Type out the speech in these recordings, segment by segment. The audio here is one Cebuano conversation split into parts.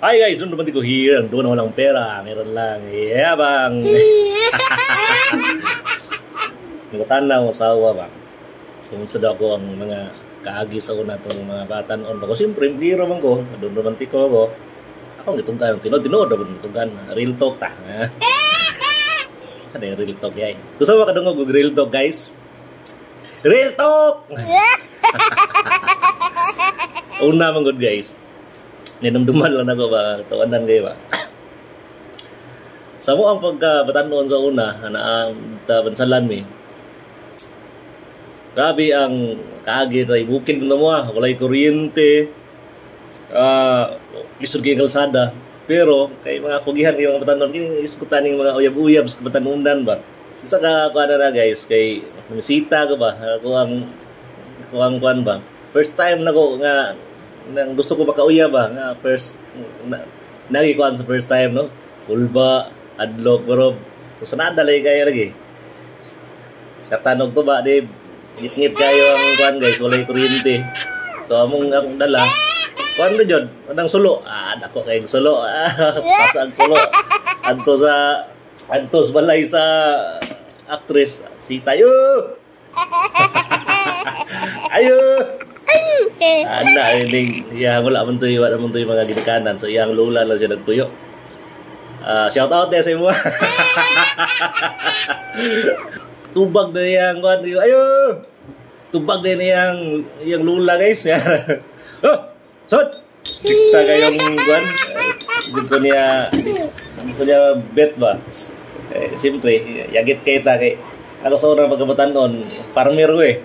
Hi guys, doon naman ko here. Ang doon walang pera, meron lang yabang. Nagtanaw asawa ba? Kung sa ko ang mga kaagi sa una tong mga batanon ba ko, siyempre biro man ko, doon romantiko ko. Ako gitunggan, tinuod-tinuod ako gitunggan, real talk ta. Sa yung real talk yay? Gusto mo kadungog og real talk, guys? Real talk! Una man gud guys. Ninumduman lang ako ba, tawanan kayo ba? Sa mo ang pagkabatanon sa una, na ang bansalan mi. Grabe ang kaagi tay bukid na mo, walay kuryente. Lisod kay kalsada. Pero kay mga kugihan kay mga batanon kini iskutan ning mga uyab-uyab sa batanunan ba. Isa ka kuan na guys kay misita ko ba ako ang kuan ba. First time nako nga nang gusto ko makauyab ba nga first na, nagikuan sa first time no. Kulba, adlok pero kung sa nadalay kaya lagi. Sa tanog to ba di ngit-ngit kayo ang kuan guys, walay kuryente. So among akong dala kuan na jud, anang sulo. Ah, dako kay sulo. Ah, pasag sulo. Adto sa balay sa actress. Si tayo. Ayo. Ana ining ya wala man toy mga ginikanan. So iyang lola lang siya nagpuyo. Shout out sa imo. Tubag na iyang kuan. Ayo. Tubag na iyang iyang lola guys. Oh, sod. Strikta kayong kuan. Di ko niya bet ba. Eh, siyempre, yagit kay ta kay ako sa unang pagkabatanon, farmer ko eh.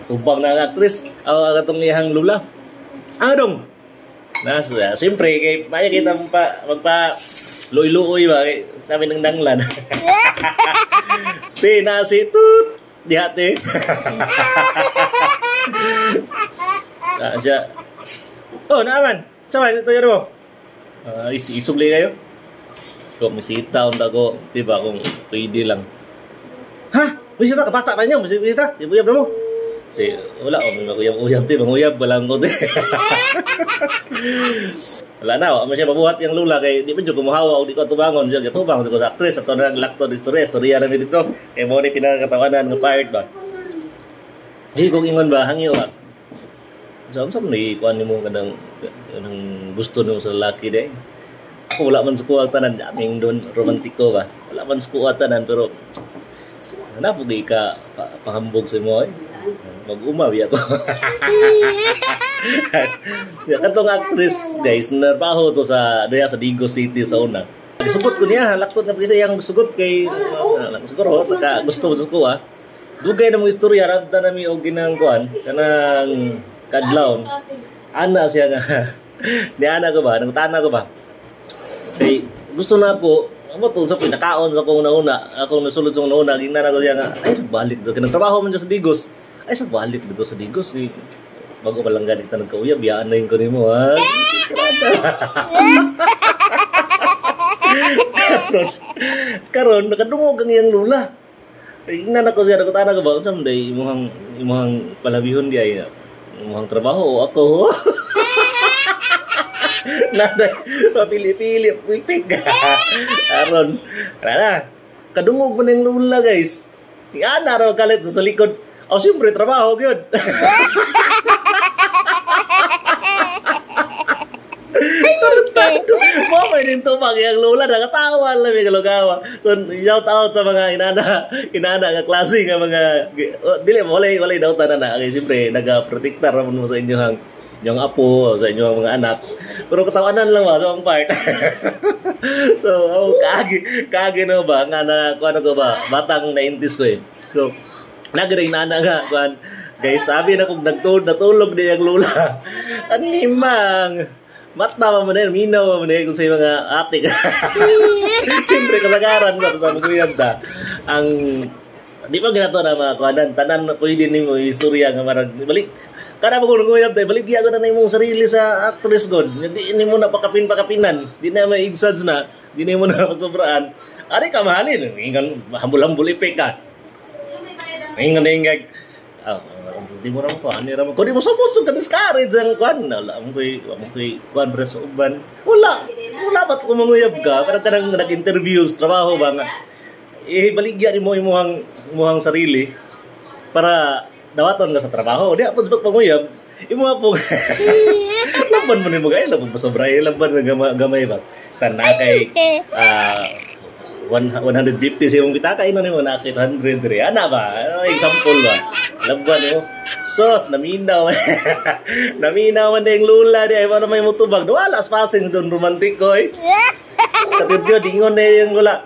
Tubag na ang actress, ako ang atong iyang lula. Dong. Nasa, siyempre kay maya kita magpa luoy-luoy ba kay kami nang danglan. Te nasi tut diha te. Siya. Oh, naaman. Sawan ito yun mo. Isugli kayo. Kung misita unta ko, diba kung pwede lang. Ha? Misita ka bata pa niyo, misita. Ibuyab na mo. Si wala oh, may maguyab-uyab ti, manguyab walang ko ti. Wala na, wa man siya mabuhat yung lula kay di man jud kumuhawa og di ko tubangon siya gitubang ko sa actress ato nang lakto istorya, istorya nami dito. Kay mo ni pinakatawanan nga part ba. Di kong ingon ba hangyo ba. So unsa man ni kuan nimo kanang gusto nimo sa lalaki day? Ako wala man sa kuha tanan, aming don romantiko ba. Wala man sa kuha tanan pero napugi ka pahambog sa imo ay. Mag-uma biya ko. Ya katong actress guys, narbaho to sa diya sa Digos City sa una. Gisugot ko niya, laktot na kasi iyang sugot kay siguro naka gusto mo sa kuha. Dugay na mong istorya rabta nami og ginang kuan kanang kadlawon. Ana siya nga. Ni ana ko ba, nangutana ko ba. Kay gusto na ako amo to sa pinakaon sa akong nauna, akong nasulod sa akong nauna, gingnan ako siya nga ay balik do kay nagtrabaho man siya sa Digos. Ay sa balik dito sa Digos ni bago pa lang ganit na nagkauyab, biyaan na yun ko nimo ha. Karon nakadungog ang iyang lula. Ingnan ako siya, nagutana ko ba unsa man day imong palabihon di ay imong trabaho o ako. Naday mapili-pili pipig. Aron, wala na. Kadungog mo ng lula guys. Yan araw kalit sa likod. Oh, siyempre, trabaho, gyud. Mo may din tubag yung lula, nakatawa lang may kalugawa. So, shout out sa mga inana nga klase nga mga, dili, walay daw tanan na. Okay, siyempre, nagaprotektar naman mo sa inyong apo, sa inyong mga anak. Pero katawanan lang ba, sa so, ang part. So, oh, kaagi no ba, nga na, kuano ko ba, batang 90s ko eh. So, nagring nana nga kuan guys, sabi na kung natulog din ang lula. Animang mata man na minaw man na kung sa mga ate. Siyempre kasagaran ko sa mga ta. Ang di pa ginato na mga kuanan tanan pwede nimo istorya nga marag balik kada mo kung nguyab tay balik ko na imong sarili sa actress god. Di nimo na pakapin-pakapinan, di na maigsad na, di nimo na pasobraan. Ari ka mahalin, ingan hambol-hambol epek ka. Ingan ingag. Di mo ra ko ani ra mo. Kung di mo samot ka discourage ang kuan. Wala mo koy kuan pre sa uban. Wala. Wala ba kung manguyab ka, para kanang nag-interview sa trabaho ba nga, eh, baligya nimo imuhang sarili para dawaton ka sa trabaho. Di po sa pagpanguyab, imo po laban mo nimo gay, laban pa sobra, laban na gamay ba. Tanan kay 150 sa imong pitaka, ino nimo na 800 diri. Ana ba? Ano, example ba? Laban nimo. Sos, naminaw. Naminaw man yung lula di ay wala may mutubag. Wala spasing doon romantic ko eh. Katudyo, dingon na yung lula.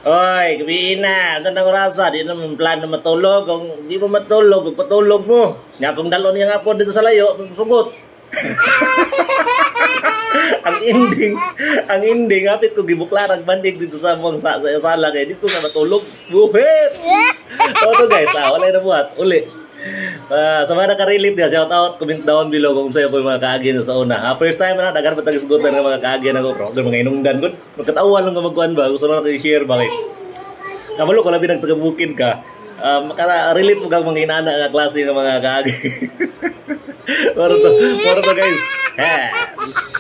"Oy, gabi na. Ang gandang orasa. Di naman plan na matulog. Kung di mo matulog, magpatulog mo. Nga kung dalon niya nga po dito sa layo, sugot." Ang ending, hapit ko gibuklar ang bandig dito sa mong sa sala kay dito na matulog. Buhit! So to guys, wala na buhat. Uli. Sa mga nakarelate niya, shout out, comment down below kung sa'yo po yung mga kaagi sa una. First time na, daghan pa tagisgutan ng mga kaagi na ko. Pero mga inungdan ko, magkatawa lang ko magkuhan ba, gusto na ko i-share bakit. Kamalo ko labi nagtaga-bukid ka, makara-relate mo kang mga inana nga klase ng mga kaagi. Moro to guys. Yes.